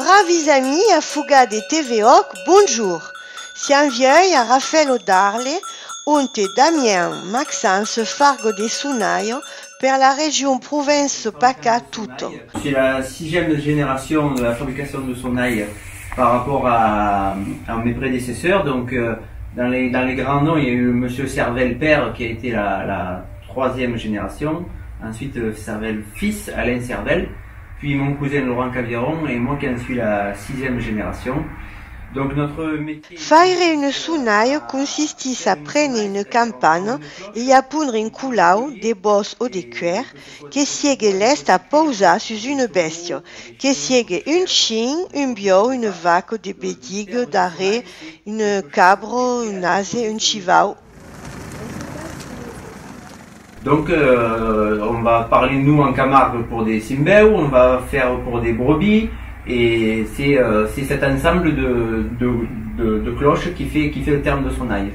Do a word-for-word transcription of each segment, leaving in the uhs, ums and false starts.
Bravis amics, afogats de T V Òc, bonjorn! Siam uèi a Rafèla d'Arle, onte Damien Maxence farga de sonalhas per la region Provença-PACA tota. C'est la sixième génération de la fabrication de sonnailles par rapport à, à mes prédécesseurs. Donc, euh, dans les, dans les grands noms, il y a eu monsieur Servel père, qui a été la, la troisième génération. Ensuite, euh, Servel fils, Alain Servel. Puis mon cousin Laurent Caviron et moi qui en suis la sixième génération. Donc, notre métier... Faire una sonalha consistís a prene una campana e i a pondre un colau de bòsc o de cuèr que siegue lèst a pausar sus una bèstia, que siegue un chin, un buòu, una vaca de bediga, darrèr, una cabra, un ase, un chivau. Donc, euh, on va parler, nous, en Camargue, pour des simbèus, on va faire pour des brebis, et c'est, euh, c'est cet ensemble de, de, de, de cloches qui fait, qui fait le terme de sonnaille.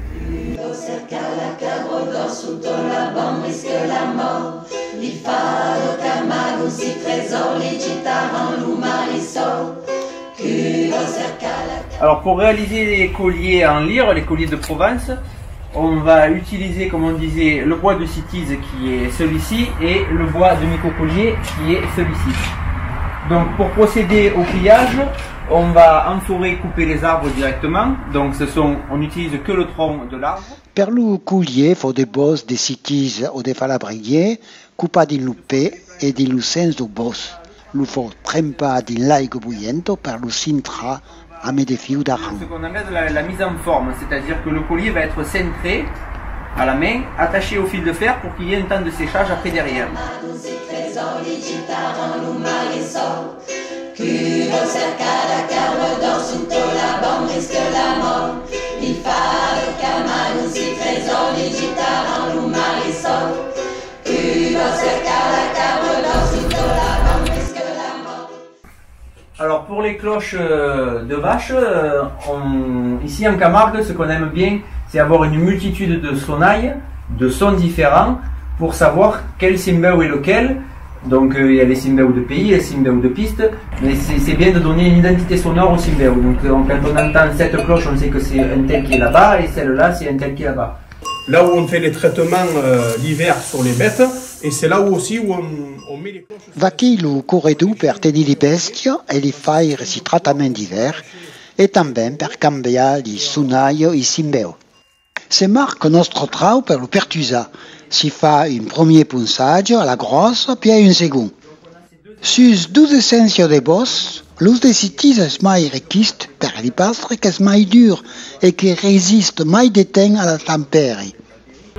Alors, pour réaliser les colliers en lyre, les colliers de Provence, on va utiliser, comme on disait, le bois de cytise qui est celui-ci et le bois de micocoulier qui est celui-ci. Donc, pour procéder au pliage, on va en forêt couper les arbres directement. Donc, ce sont, on n'utilise que le tronc de l'arbre. Per lo colhièr, fau de bòsc de cytise o de falabrier, copat dins lo pè e dins lo sens dau bòsc. Lo fau trempar dins l'aiga boienta per lo cintrar amé de fius d'arran. Ce qu'on appelle la, la mise en forme, c'est-à-dire que le collier va être cintré à la main, attaché au fil de fer pour qu'il y ait un temps de séchage après derrière. Alors pour les cloches, euh, de vache, euh, on, ici en Camargue, ce qu'on aime bien, c'est avoir une multitude de sonnailles, de sons différents, pour savoir quel simbèu est lequel. Donc, euh, il y a les simbèus de pays, les simbèus de piste, mais c'est, c'est bien de donner une identité sonore au simbèu. Donc, euh, quand on entend cette cloche, on sait que c'est un tel qui est là-bas, et celle-là, c'est un tel qui est là-bas. Là où on fait les traitements, euh, l'hiver sur les bêtes, et c'est là où aussi où on, on met les cloches. Vaquí lo corredor per tenir li bèstias e li faire si tractaments d'ivèrn, e tanben per cambiar li sonalhas e simbèus. Se marca nòstre trauc per lo pertusar. Si fa un premier ponçatge a la gròssa, pièi un segond. Sus dotze cents siaus de bòsc, los de cytise es mai requist per li pastre qu'es mai dur e que resista mai de temps a la tempèri.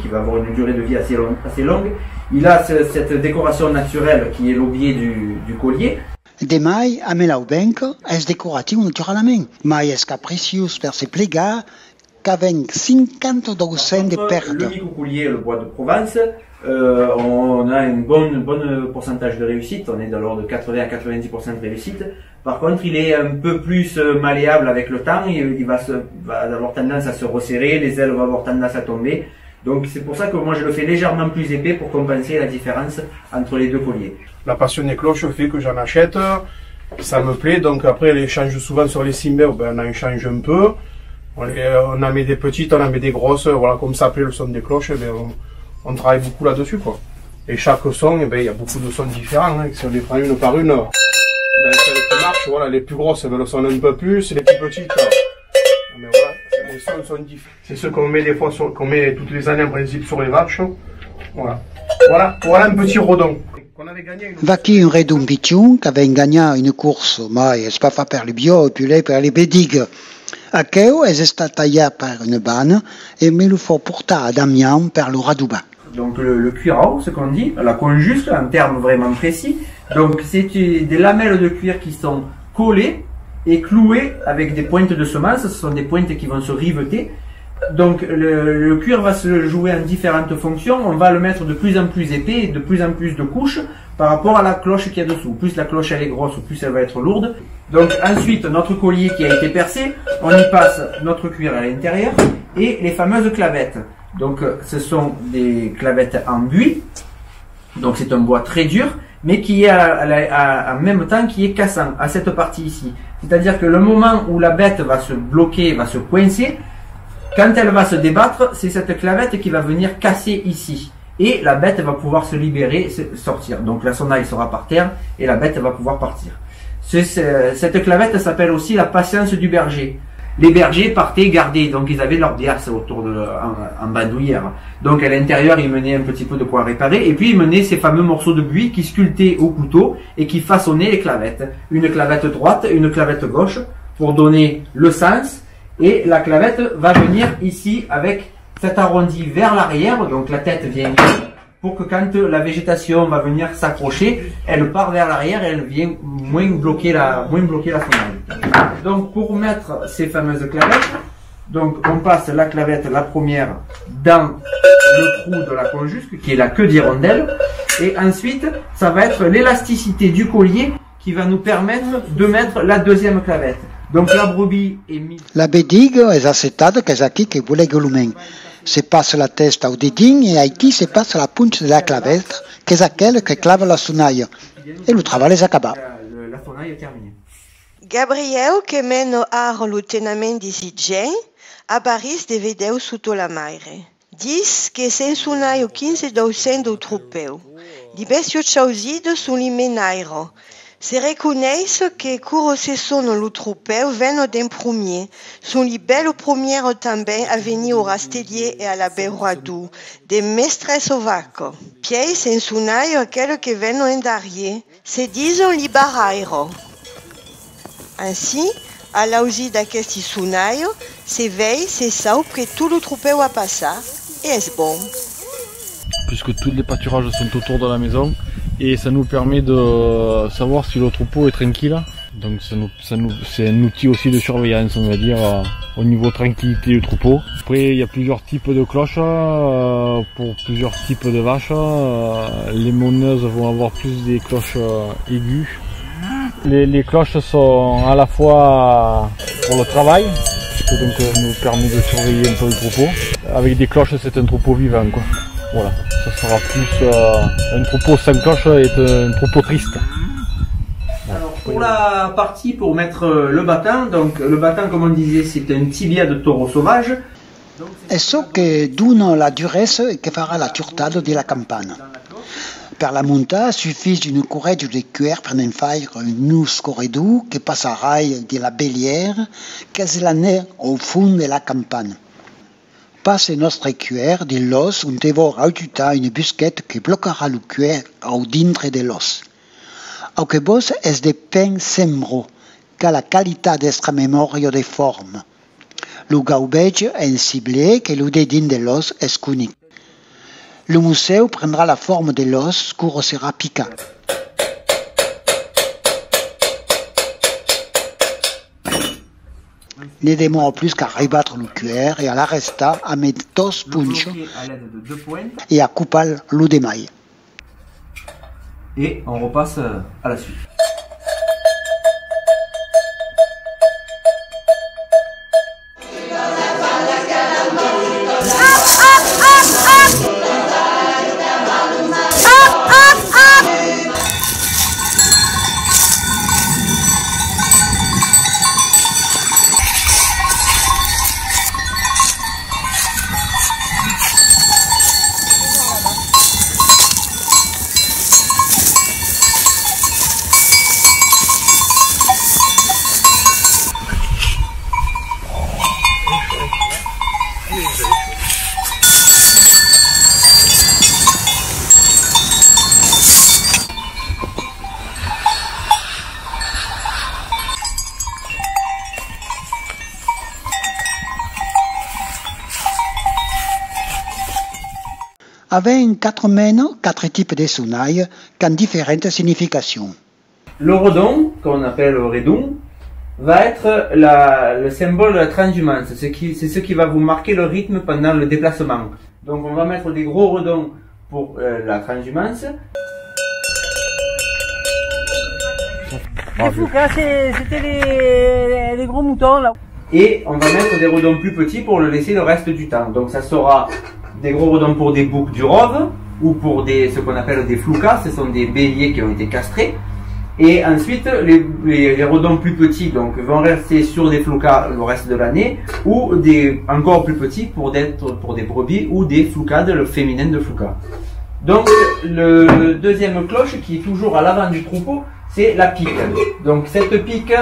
Qui va avoir une durée de vie assez long-, assez longue. Il a ce, cette décoration naturelle qui est l'aubier du, du collier. De mai, amé l'aubenca, es decoratiu naturalament, mai es capriciós per se plegar, qu'avèm cinquanta dau cent de pèrda. Le micocoulier, le bois de Provence, euh, on a un bon, bon pourcentage de réussite, on est de l'ordre de quatre-vingts à quatre-vingt-dix pour cent de réussite. Par contre, il est un peu plus, euh, malléable avec le temps, il, il va se, va avoir tendance à se resserrer, les ailes vont avoir tendance à tomber. Donc c'est pour ça que moi je le fais légèrement plus épais pour compenser la différence entre les deux colliers. La passion des cloches fait que j'en achète, ça me plaît, donc après, les change souvent sur les simbèus, ben, on en change un peu. On, les- on en met des petites, on en met des grosses, voilà, comme ça plaît le son des cloches, ben, on, on travaille beaucoup là-dessus, quoi. Et chaque son, eh ben, il y a beaucoup de sons différents, hein, si on les prend une par une, ben, celle qui marche, voilà, les plus grosses, ben, elles sonnent un peu plus, les plus petites, euh, mais voilà, les sons sont différents. C'est ce qu'on met des fois sur, qu'on met toutes les années en principe sur les vaches. Voilà. Voilà, voilà un petit redon. Vaquí un redon pichon qu'avèm ganhat una corsa, mai es pas fach per li buòus e puslèu per li bedigas. Aqueu es estat talhat per una bana e me lo fau portar a Damian per lo radobar. Donc le, le cuirau, ce qu'on dit, la conjuste, un terme vraiment précis. Donc c'est des lamelles de cuir qui sont collées et clouées avec des pointes de semence, ce sont des pointes qui vont se riveter. Donc le, le cuir va se jouer en différentes fonctions, on va le mettre de plus en plus épais et de plus en plus de couches par rapport à la cloche qu'il y a dessous. Plus la cloche elle est grosse, plus elle va être lourde. Donc ensuite, notre collier qui a été percé, on y passe notre cuir à l'intérieur et les fameuses clavettes. Donc, euh, ce sont des clavettes en buis. Donc, c'est un bois très dur. mais qui est à, à la- à- en même temps qui est cassant à cette partie ici. C'est-à-dire que le moment où la bête va se bloquer, va se coincer, quand elle va se débattre, c'est cette clavette qui va venir casser ici. Et la bête va pouvoir se libérer, se- sortir. Donc la sonnaille sera par terre et la bête va pouvoir partir. Ce- ce- cette clavette s'appelle aussi la patience du berger. Les bergers partaient garder, donc ils avaient leur biasse autour de, en, en bandoulière. Donc à l'intérieur, ils menaient un petit peu de quoi réparer, et puis ils menaient ces fameux morceaux de buis qui sculptaient au couteau et qui façonnaient les clavettes. Une clavette droite, une clavette gauche, pour donner le sens, et la clavette va venir ici avec cet arrondi vers l'arrière, donc la tête vient ici, pour que quand la végétation va venir s'accrocher, elle part vers l'arrière et elle vient moins bloquer la, moins bloquer la sonnaille. Donc pour mettre ces fameuses clavettes, donc on passe la clavette, la première, dans le trou de la conjusque, qui est la queue d'hirondelle, et ensuite ça va être l'élasticité du collier qui va nous permettre de mettre la deuxième clavette. Donc la brebis est mise. La bediga es assetada, qu'es aquí que bolega lo men. Se passa la tèsta au dedin e aicí se passa la poncha de la claveta, qu'es aquela que clava la sonnaille. E lo trabalh es acabat. La, la sonnaille est terminée. Gabrièu, que mena ara lo tenament de si gents, abarís de vedèu sota la maire. Ditz que s'ensonavan quinze dau cent dau tropèu. Li bèstias chausidas son li menaires. Se reconeis que quora se sona lo tropèu venon d'en promier. Son li bèlas promièras tanben a venir au rastelier e a l'abeurador, de mestres au vaca. Pièi s'ensonavan aquelas que venon en darrier. Se dison li barrairas. Ansin, a l'ausir d'aquesti sonalhs, se vei, se saup que tot lo tropèu a passat, e es bon. Puisque tous les pâturages sont autour de la maison, et ça nous permet de savoir si le troupeau est tranquille. Donc ça nous, ça nous, c'est un outil aussi de surveillance, on va dire, euh, au niveau tranquillité du troupeau. Après, il y a plusieurs types de cloches, euh, pour plusieurs types de vaches. Euh, les moneuses vont avoir plus des cloches, euh, aiguës. Les, les cloches sont à la fois pour le travail, puisque donc, euh, nous permet de surveiller un peu le troupeau. Avec des cloches, c'est un troupeau vivant, quoi. Voilà, ça sera plus, euh, un troupeau sans cloche est un troupeau triste. Alors, pour la partie pour mettre, euh, le battant, donc le battant, comme on disait, c'est un tibia de taureau sauvage. Es çò que dona la duresa e que farà la turtada de la campana. Per la montar, sufís d'una corretja de cuèr per ne'n faire un nos corredor que passarai de la belièra, qu'es la ner au fons de la campana. Passe nòstre cuèr de l'òs onte vau raututar una busqueta que blocarà lo cuèr au dintre de l'òs. Au que vos es de pen sembro, qu'a la qualitat d'estra memòria de forma. Lo gaubetge en ciblé que lo dedin de l'òs es conic. Lo mossèu prendrà la forma de l'òs quora serà picat. Ne demòra plus qu'a rebatre lo cuèr e a l'arrestar amb dòs ponchas e a copar lo demai. Et on repasse, euh, à la suite. Avèm quatre menas, quatre tipes de sonalhs, qu'an diferentas significacions. Le redon, qu'on appelle redon, va être la, le symbole de la transhumance. Ce qui, c'est ce qui va vous marquer le rythme pendant le déplacement. Donc on va mettre des gros redons pour, euh, la transhumance. Les fouques, hein, c'est- c'était les, les gros moutons, là. Et on va mettre des redons plus petits pour le laisser le reste du temps. Donc ça sera des gros redons pour des boucs du Rove, ou pour des, ce qu'on appelle des flocas, ce sont des béliers qui ont été castrés. Et ensuite, les, les, les redons plus petits, donc, vont rester sur des flocas le reste de l'année, ou des encore plus petits pour des, pour des brebis ou des flocas, le féminin de flocas. Donc, le deuxième cloche qui est toujours à l'avant du troupeau, c'est la pique. Donc, cette pique,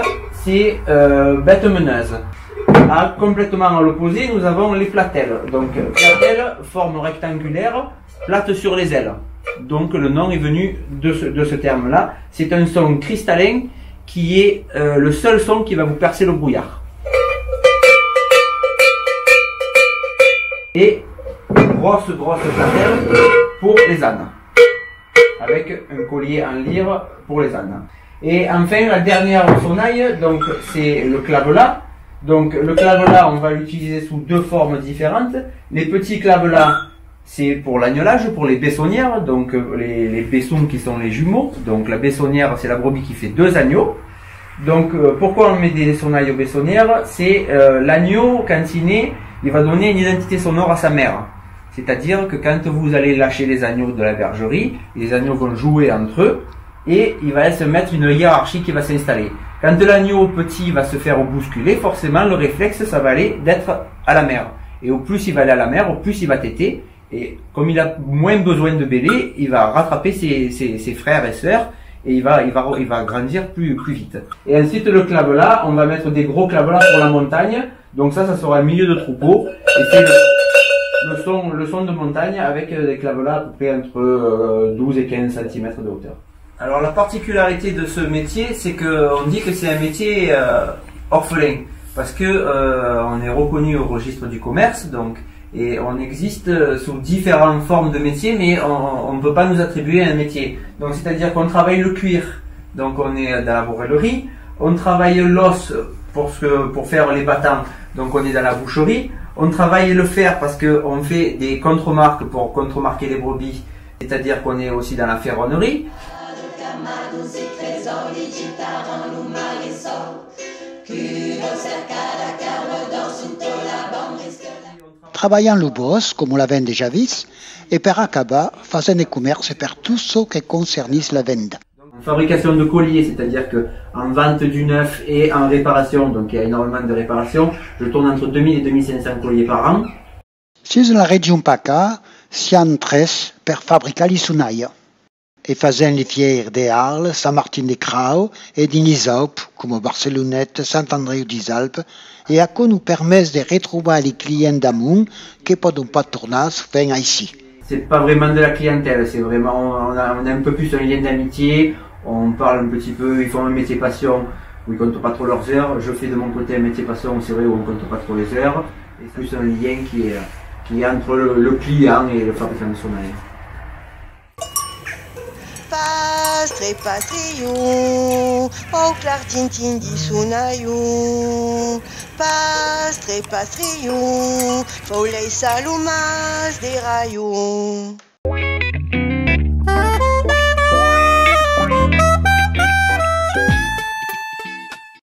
c'est, euh, bête meneuse. À, complètement à l'opposé, nous avons les platelles. Donc, euh, platelles, forme rectangulaire, plate sur les ailes. Donc le nom est venu de ce, de ce terme-là. C'est un son cristallin qui est, euh, le seul son qui va vous percer le brouillard. Et grosse, grosse platelle pour les ânes, avec un collier en lyre pour les ânes. Et enfin, la dernière sonnaille, donc, c'est le clavelas. Donc, le clavelas, on va l'utiliser sous deux formes différentes. Les petits clavelats, c'est pour l'agnelage, pour les bessonnières, donc, euh, les, les bessons qui sont les jumeaux. Donc, la bessonnière, c'est la brebis qui fait deux agneaux. Donc, euh, pourquoi on met des sonnailles aux bessonnières ? C'est, euh, l'agneau, quand il naît, il va donner une identité sonore à sa mère. C'est-à-dire que quand vous allez lâcher les agneaux de la bergerie, les agneaux vont jouer entre eux et il va se mettre une hiérarchie qui va s'installer. Quand l'agneau petit va se faire bousculer, forcément le réflexe, ça va aller d'être à la mère. Et au plus il va aller à la mère, au plus il va téter. Et comme il a moins besoin de bêler, il va rattraper ses, ses, ses frères et sœurs et il va, il va, il va grandir plus, plus vite. Et ensuite, le clavelas, on va mettre des gros clavelats pour la montagne. Donc ça, ça sera un milieu de troupeau. Et c'est le, le son, le son de montagne avec, euh, des clavelats à peu près entre, euh, douze et quinze centimètres de hauteur. Alors la particularité de ce métier, c'est que on dit que c'est un métier, euh, orphelin, parce que, euh, on est reconnu au registre du commerce, donc, et on existe, euh, sous différentes formes de métiers, mais on ne peut pas nous attribuer un métier. Donc c'est-à-dire qu'on travaille le cuir, donc on est dans la borellerie, on travaille l'os pour ce que, pour faire les battants, donc on est dans la boucherie, on travaille le fer parce que on fait des contremarques pour contremarquer les brebis, c'est-à-dire qu'on est aussi dans la ferronnerie. Trabalham lo bòsc, coma l'avèm dejà vist, e per acabar, fasèm de comèrce per tot çò que concernís la venda. En fabrication de colliers, c'est-à-dire que en vente du neuf et en réparation, donc il y a énormément de réparations, je tourne entre deux mille et deux mille cinq cents colliers par an. Sus la region PACA, siam tres per fabricar li sonalhas. E fasèm li fièiras de Arles, Sant Martin de Crau e dins lis Aups, coma Barceloneta, Sant Andreu dis Alps, e aquò nos permet de retrobar li clients d'amont que pòdon pas tornar sovent aicí. C'est pas vraiment de la clientèle, c'est vraiment, on a, on a un peu plus un lien d'amitié, on parle un petit peu, ils font un métier passion où ils comptent pas trop leurs heures, je fais de mon côté un métier passion, c'est vrai, où on compte pas trop les heures, et c'est plus un lien qui est, qui est entre le, le client et le fabricant de sonnerie. Pastre, pastriu, au clar tintin di sonaiu. Pastre, pastriu, fau leissar lo mas de raiu.